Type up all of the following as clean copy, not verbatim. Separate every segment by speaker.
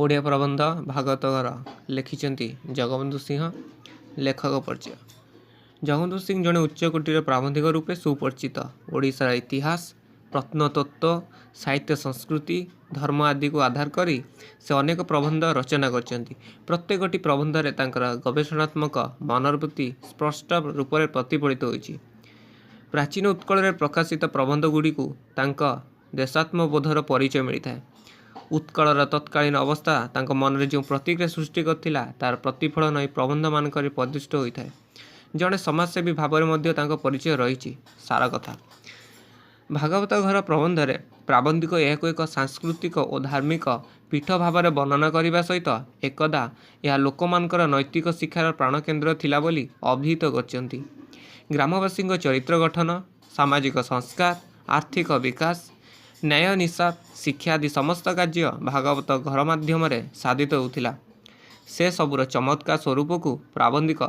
Speaker 1: ଓଡ଼ିଆ ପ୍ରବନ୍ଧ ଭାଗବତ ଘର ଲେଖିଛନ୍ତି ଜଗବନ୍ଧୁ ସିଂହ। ଲେଖକ ପରିଚୟ। ଜଗବନ୍ଧୁ ସିଂହ ଜଣେ ଉଚ୍ଚକୋଟୀର ପ୍ରାବନ୍ଧିକ ରୂପେ ସୁପରିଚିତ। ଓଡ଼ିଶାର ଇତିହାସ, ପ୍ରତ୍ନତତ୍ତ୍ୱ, ସାହିତ୍ୟ, ସଂସ୍କୃତି, ଧର୍ମ ଆଦିକୁ ଆଧାର କରି ସେ ଅନେକ ପ୍ରବନ୍ଧ ରଚନା କରିଛନ୍ତି। ପ୍ରତ୍ୟେକଟି ପ୍ରବନ୍ଧରେ ତାଙ୍କର ଗବେଷଣାତ୍ମକ ମନୋବୃତ୍ତି ସ୍ପଷ୍ଟ ରୂପରେ ପ୍ରତିଫଳିତ ହୋଇଛି। ପ୍ରାଚୀନ ଉତ୍କଳରେ ପ୍ରକାଶିତ ପ୍ରବନ୍ଧଗୁଡ଼ିକୁ ତାଙ୍କ ଦେଶାତ୍ମବୋଧର ପରିଚୟ ମିଳିଥାଏ। ଉତ୍କଳର ତତ୍କାଳୀନ ଅବସ୍ଥା ତାଙ୍କ ମନରେ ଯେଉଁ ପ୍ରତିକ୍ରିୟା ସୃଷ୍ଟି କରିଥିଲା, ତାର ପ୍ରତିଫଳନ ଏହି ପ୍ରବନ୍ଧମାନଙ୍କରେ ପରିଦୃଷ୍ଟ ହୋଇଥାଏ। ଜଣେ ସମାଜସେବୀ ଭାବରେ ମଧ୍ୟ ତାଙ୍କ ପରିଚୟ ରହିଛି। ସାର କଥା, ଭାଗବତ ଘର ପ୍ରବନ୍ଧରେ ପ୍ରାବନ୍ଧିକ ଏହାକୁ ଏକ ସାଂସ୍କୃତିକ ଓ ଧାର୍ମିକ ପୀଠ ଭାବରେ ବର୍ଣ୍ଣନା କରିବା ସହିତ ଏକଦା ଏହା ଲୋକମାନଙ୍କର ନୈତିକ ଶିକ୍ଷାର ପ୍ରାଣକେନ୍ଦ୍ର ଥିଲା ବୋଲି ଅଭିହିତ କରିଛନ୍ତି। ଗ୍ରାମବାସୀଙ୍କ ଚରିତ୍ର ଗଠନ, ସାମାଜିକ ସଂସ୍କାର, ଆର୍ଥିକ ବିକାଶ, ନ୍ୟାୟ ନିଶାପ, ଶିକ୍ଷା ଆଦି ସମସ୍ତ କାର୍ଯ୍ୟ ଭାଗବତ ଘର ମାଧ୍ୟମରେ ସାଧିତ ହେଉଥିଲା। ସେ ସବୁର ଚମତ୍କାର ସ୍ୱରୂପକୁ ପ୍ରାବନ୍ଧିକ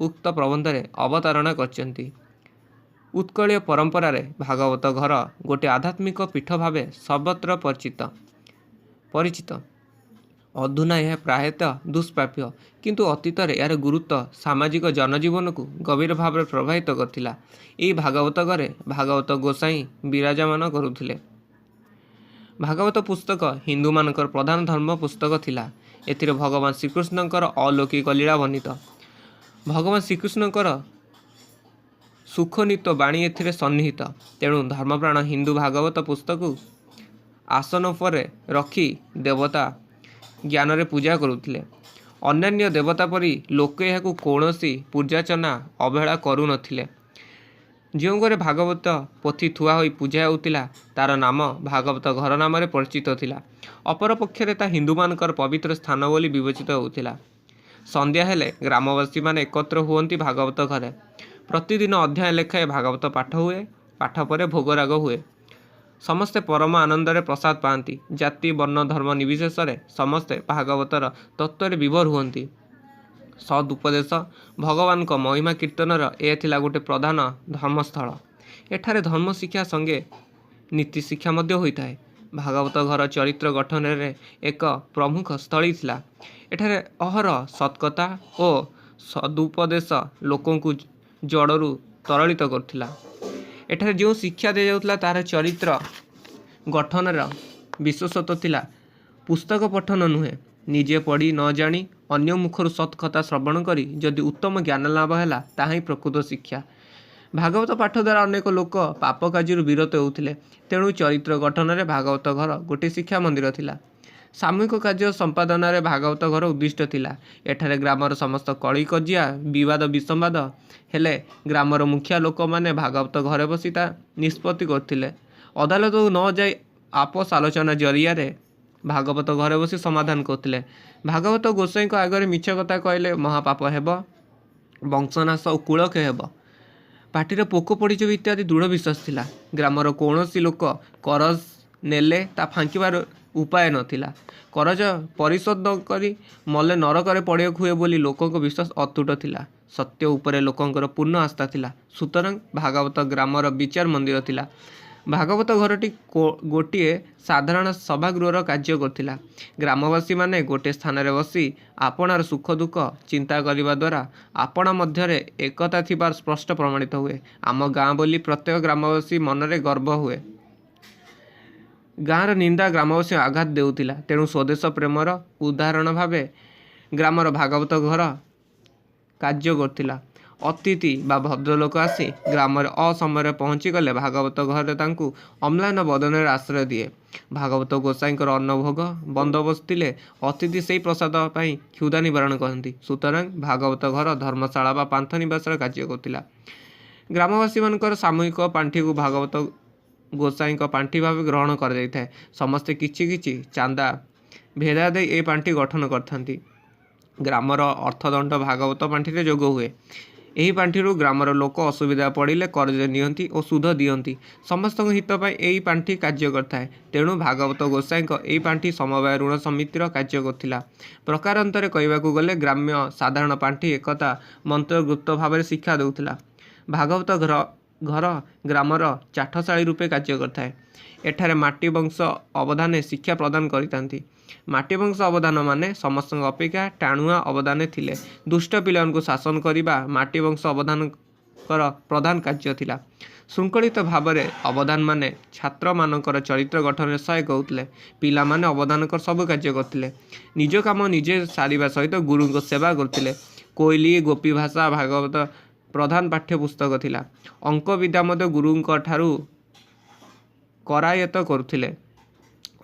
Speaker 1: ଉକ୍ତ ପ୍ରବନ୍ଧରେ ଅବତାରଣା କରିଛନ୍ତି। ଉତ୍କଳୀୟ ପରମ୍ପରାରେ ଭାଗବତ ଘର ଗୋଟିଏ ଆଧ୍ୟାତ୍ମିକ ପୀଠ ଭାବେ ସର୍ବତ୍ର ପରିଚିତ। ଅଧୁନା ଏହା ପ୍ରାୟତଃ ଦୁଷ୍ପ୍ରାପ୍ୟ, କିନ୍ତୁ ଅତୀତରେ ଏହାର ଗୁରୁତ୍ୱ ସାମାଜିକ ଜନଜୀବନକୁ ଗଭୀର ଭାବରେ ପ୍ରଭାବିତ କରିଥିଲା। ଏହି ଭାଗବତ ଘରେ ଭାଗବତ ଗୋସାଇଁ ବିରାଜମାନ କରୁଥିଲେ। ଭାଗବତ ପୁସ୍ତକ ହିନ୍ଦୁମାନଙ୍କର ପ୍ରଧାନ ଧର୍ମ ପୁସ୍ତକ ଥିଲା। ଏଥିରେ ଭଗବାନ ଶ୍ରୀକୃଷ୍ଣଙ୍କର ଅଲୌକିକ ଲୀଳା ବର୍ଣ୍ଣିତ। ଭଗବାନ ଶ୍ରୀକୃଷ୍ଣଙ୍କର ସୁଖନୀତ ବାଣୀ ଏଥିରେ ସନ୍ନିହିତ। ତେଣୁ ଧର୍ମପ୍ରାଣ ହିନ୍ଦୁ ଭାଗବତ ପୁସ୍ତକକୁ ଆସନ ଉପରେ ରଖି ଦେବତା ଜ୍ଞାନରେ ପୂଜା କରୁଥିଲେ। ଅନ୍ୟାନ୍ୟ ଦେବତା ପରି ଲୋକେ ଏହାକୁ କୌଣସି ପୂଜାର୍ଚ୍ଚନା ଅବହେଳା କରୁନଥିଲେ। ଯେଉଁ ଘରେ ଭାଗବତ ପୋଥି ଥୁଆ ହୋଇ ପୂଜା ହେଉଥିଲା, ତାର ନାମ ଭାଗବତ ଘର ନାମରେ ପରିଚିତ ଥିଲା। ଅପରପକ୍ଷରେ ତାହା ହିନ୍ଦୁମାନଙ୍କର ପବିତ୍ର ସ୍ଥାନ ବୋଲି ବିବେଚିତ ହେଉଥିଲା। ସନ୍ଧ୍ୟା ହେଲେ ଗ୍ରାମବାସୀମାନେ ଏକତ୍ର ହୁଅନ୍ତି ଭାଗବତ ଘରେ। ପ୍ରତିଦିନ ଅଧ୍ୟାୟ ଲେଖାଏଁ ଭାଗବତ ପାଠ ହୁଏ। ପାଠ ପରେ ଭୋଗରାଗ ହୁଏ। ସମସ୍ତେ ପରମ ଆନନ୍ଦରେ ପ୍ରସାଦ ପାଆନ୍ତି। ଜାତି, ବର୍ଣ୍ଣ, ଧର୍ମ ନିର୍ବିଶେଷରେ ସମସ୍ତେ ଭାଗବତର ତତ୍ତ୍ୱରେ ବିଭୋର ହୁଅନ୍ତି। ସଦ୍ ଉପଦେଶ, ଭଗବାନଙ୍କ ମହିମା କୀର୍ତ୍ତନର ଏହା ଥିଲା ଗୋଟେ ପ୍ରଧାନ ଧର୍ମସ୍ଥଳ। ଏଠାରେ ଧର୍ମଶିକ୍ଷା ସଙ୍ଗେ ନୀତିଶିକ୍ଷା ମଧ୍ୟ ହୋଇଥାଏ। ଭାଗବତ ଘର ଚରିତ୍ର ଗଠନରେ ଏକ ପ୍ରମୁଖ ସ୍ଥଳୀ ଥିଲା। ଏଠାରେ ଅହରହ ସତ୍କଥା ଓ ସଦୁପଦେଶ ଲୋକଙ୍କୁ ଜଡ଼ରୁ ତରଳିତ କରୁଥିଲା। ଏଠାରେ ଯେଉଁ ଶିକ୍ଷା ଦିଆଯାଉଥିଲା, ତାହାର ଚରିତ୍ର ଗଠନର ବିଶେଷତ୍ୱ ଥିଲା ପୁସ୍ତକ ପଠନ ନୁହେଁ। ନିଜେ ପଢ଼ି ନ ଜାଣି ଅନ୍ୟ ମୁଖରୁ ସତ୍ କଥା ଶ୍ରବଣ କରି ଯଦି ଉତ୍ତମ ଜ୍ଞାନ ଲାଭ ହେଲା, ତାହା ହିଁ ପ୍ରକୃତ ଶିକ୍ଷା। ଭାଗବତ ପାଠ ଦ୍ୱାରା ଅନେକ ଲୋକ ପାପ କାର୍ଯ୍ୟରୁ ବିରତ ହେଉଥିଲେ। ତେଣୁ ଚରିତ୍ର ଗଠନରେ ଭାଗବତ ଘର ଗୋଟିଏ ଶିକ୍ଷା ମନ୍ଦିର ଥିଲା। ସାମୂହିକ କାର୍ଯ୍ୟ ସମ୍ପାଦନାରେ ଭାଗବତ ଘର ଉଦ୍ଦିଷ୍ଟ ଥିଲା। ଏଠାରେ ଗ୍ରାମର ସମସ୍ତ କଳିକଜିଆ, ବିବାଦ ବିସମ୍ବାଦ ହେଲେ ଗ୍ରାମର ମୁଖିଆ ଲୋକମାନେ ଭାଗବତ ଘରେ ବସି ତା ନିଷ୍ପତ୍ତି କରୁଥିଲେ। ଅଦାଲତକୁ ନ ଯାଇ ଆପୋଷ ଆଲୋଚନା ଜରିଆରେ ଭାଗବତ ଘରେ ବସି ସମାଧାନ କରୁଥିଲେ। ଭାଗବତ ଗୋସାଇଁଙ୍କ ଆଗରେ ମିଛ କଥା କହିଲେ ମହାପାପ ହେବ, ବଂଶନାଶ ଓ କୁଳକ୍ଷୟ ହେବ, ପାଟିରେ ପୋକ ପଡ଼ିଯିବ ଇତ୍ୟାଦି ଦୃଢ଼ ବିଶ୍ୱାସ ଥିଲା। ଗ୍ରାମର କୌଣସି ଲୋକ କରଜ ନେଲେ ତା ଫାଙ୍କିବାର ଉପାୟ ନଥିଲା। କରଜ ପରିଶୋଧ ନ କରି ମଲେ ନରକରେ ପଡ଼ିବାକୁ ହୁଏ ବୋଲି ଲୋକଙ୍କ ବିଶ୍ୱାସ ଅତୁଟ ଥିଲା। ସତ୍ୟ ଉପରେ ଲୋକଙ୍କର ପୂର୍ଣ୍ଣ ଆସ୍ଥା ଥିଲା। ସୁତରାଂ ଭାଗବତ ଗ୍ରାମର ବିଚାର ମନ୍ଦିର ଥିଲା। ଭାଗବତ ଘରଟି ଗୋଟିଏ ସାଧାରଣ ସଭାଗୃହର କାର୍ଯ୍ୟ କରୁଥିଲା। ଗ୍ରାମବାସୀମାନେ ଗୋଟିଏ ସ୍ଥାନରେ ବସି ଆପଣାର ସୁଖ ଦୁଃଖ ଚିନ୍ତା କରିବା ଦ୍ୱାରା ଆପଣା ମଧ୍ୟରେ ଏକତା ଥିବାର ସ୍ପଷ୍ଟ ପ୍ରମାଣିତ ହୁଏ। ଆମ ଗାଁ ବୋଲି ପ୍ରତ୍ୟେକ ଗ୍ରାମବାସୀ ମନରେ ଗର୍ବ ହୁଏ। ଗାଁର ନିନ୍ଦା ଗ୍ରାମବାସୀଙ୍କୁ ଆଘାତ ଦେଉଥିଲା। ତେଣୁ ସ୍ୱଦେଶ ପ୍ରେମର ଉଦାହରଣ ଭାବେ ଗ୍ରାମର ଭାଗବତ ଘର କାର୍ଯ୍ୟ କରୁଥିଲା। ଅତିଥି ବା ଭଦ୍ରଲୋକ ଆସି ଗ୍ରାମରେ ଅସମୟରେ ପହଞ୍ଚିଗଲେ ଭାଗବତ ଘରେ ତାଙ୍କୁ ଅମ୍ଳାନ ବଦନରେ ଆଶ୍ରୟ ଦିଏ। ଭାଗବତ ଗୋସାଇଁଙ୍କର ଅନ୍ନଭୋଗ ବନ୍ଦୋବସ୍ତ ଥିଲେ ଅତିଥି ସେହି ପ୍ରସାଦ ପାଇଁ କ୍ଷୁଧା ନିବାରଣ କରନ୍ତି। ସୁତରାଂ ଭାଗବତ ଘର ଧର୍ମଶାଳା ବା ପାନ୍ଥନିବାସର କାର୍ଯ୍ୟ କରୁଥିଲା। ଗ୍ରାମବାସୀମାନଙ୍କର ସାମୂହିକ ପାଣ୍ଠିକୁ ଭାଗବତ ଗୋସାଇଁଙ୍କ ପାଣ୍ଠି ଭାବେ ଗ୍ରହଣ କରାଯାଇଥାଏ। ସମସ୍ତେ କିଛି କିଛି ଚାନ୍ଦା ଭେଦା ଦେଇ ଏହି ପାଣ୍ଠି ଗଠନ କରିଥାନ୍ତି। ଗ୍ରାମର ଅର୍ଥଦଣ୍ଡ ଭାଗବତ ପାଣ୍ଠିରେ ଯୋଗ ହୁଏ। ଏହି ପାଣ୍ଠିରୁ ଗ୍ରାମର ଲୋକ ଅସୁବିଧା ପଡ଼ିଲେ କରଜ ନିଅନ୍ତି ଓ ସୁଧ ଦିଅନ୍ତି। ସମସ୍ତଙ୍କ ହିତ ପାଇଁ ଏହି ପାଣ୍ଠି କାର୍ଯ୍ୟ କରିଥାଏ। ତେଣୁ ଭାଗବତ ଗୋସାଇଁଙ୍କ ଏହି ପାଣ୍ଠି ସମବାୟ ଋଣ ସମିତିର କାର୍ଯ୍ୟ କରୁଥିଲା। ପ୍ରକାରାନ୍ତରେ କହିବାକୁ ଗଲେ ଗ୍ରାମ୍ୟ ସାଧାରଣ ପାଣ୍ଠି ଏକତା ମନ୍ତ୍ରଗୁପ୍ତ ଭାବରେ ଶିକ୍ଷା ଦେଉଥିଲା। ଭାଗବତ ଘର ଘର ଗ୍ରାମର ଚାଟଶାଳୀ ରୂପେ କାର୍ଯ୍ୟ କରିଥାଏ। ଏଠାରେ ମାଟିବଂଶ ଅବଧାନେ ଶିକ୍ଷା ପ୍ରଦାନ କରିଥାନ୍ତି। ମାଟିବଂଶ ଅବଧାନମାନେ ସମସ୍ତଙ୍କ ଅପେକ୍ଷା ଟାଣୁଆ ଅବଧାନେ ଥିଲେ। ଦୁଷ୍ଟ ପିଲାମାନଙ୍କୁ ଶାସନ କରିବା ମାଟିବଂଶ ଅବଧାନଙ୍କର ପ୍ରଧାନ କାର୍ଯ୍ୟ ଥିଲା। ଶୃଙ୍ଖଳିତ ଭାବରେ ଅବଧାନମାନେ ଛାତ୍ରମାନଙ୍କର ଚରିତ୍ର ଗଠନରେ ସହାୟକ ହେଉଥିଲେ। ପିଲାମାନେ ଅବଧାନଙ୍କର ସବୁ କାର୍ଯ୍ୟ କରୁଥିଲେ। ନିଜ କାମ ନିଜେ ସାରିବା ସହିତ ଗୁରୁଙ୍କ ସେବା କରୁଥିଲେ। କୋଇଲି, ଗୋପୀଭାଷା, ଭାଗବତ ପ୍ରଧାନ ପାଠ୍ୟ ପୁସ୍ତକ ଥିଲା। ଅଙ୍କ ବିଦ୍ୟା ମଧ୍ୟ ଗୁରୁଙ୍କଠାରୁ କରାୟତ୍ତ କରୁଥିଲେ।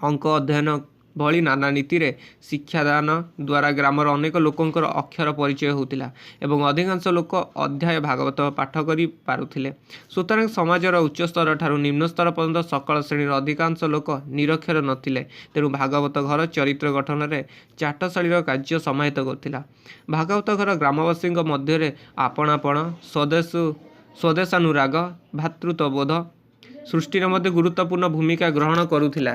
Speaker 1: ଅଙ୍କ ଅଧ୍ୟୟନ ଭଳି ନାନା ନୀତିରେ ଶିକ୍ଷାଦାନ ଦ୍ୱାରା ଗ୍ରାମର ଅନେକ ଲୋକଙ୍କର ଅକ୍ଷର ପରିଚୟ ହେଉଥିଲା ଏବଂ ଅଧିକାଂଶ ଲୋକ ଅଧ୍ୟାୟ ଭାଗବତ ପାଠ କରି ପାରୁଥିଲେ। ସୁତରାଂ ସମାଜର ଉଚ୍ଚସ୍ତରଠାରୁ ନିମ୍ନସ୍ତର ପର୍ଯ୍ୟନ୍ତ ସକଳ ଶ୍ରେଣୀର ଅଧିକାଂଶ ଲୋକ ନିରକ୍ଷର ନଥିଲେ। ତେଣୁ ଭାଗବତ ଘର ଚରିତ୍ର ଗଠନରେ ଚାଟଶାଳୀର କାର୍ଯ୍ୟ ସମାହିତ କରୁଥିଲା। ଭାଗବତ ଘର ଗ୍ରାମବାସୀଙ୍କ ମଧ୍ୟରେ ଆପଣାପଣ, ସ୍ୱଦେଶାନୁରାଗ, ଭ୍ରାତୃତ୍ୱବୋଧ ସୃଷ୍ଟିରେ ମଧ୍ୟ ଗୁରୁତ୍ୱପୂର୍ଣ୍ଣ ଭୂମିକା ଗ୍ରହଣ କରୁଥିଲା।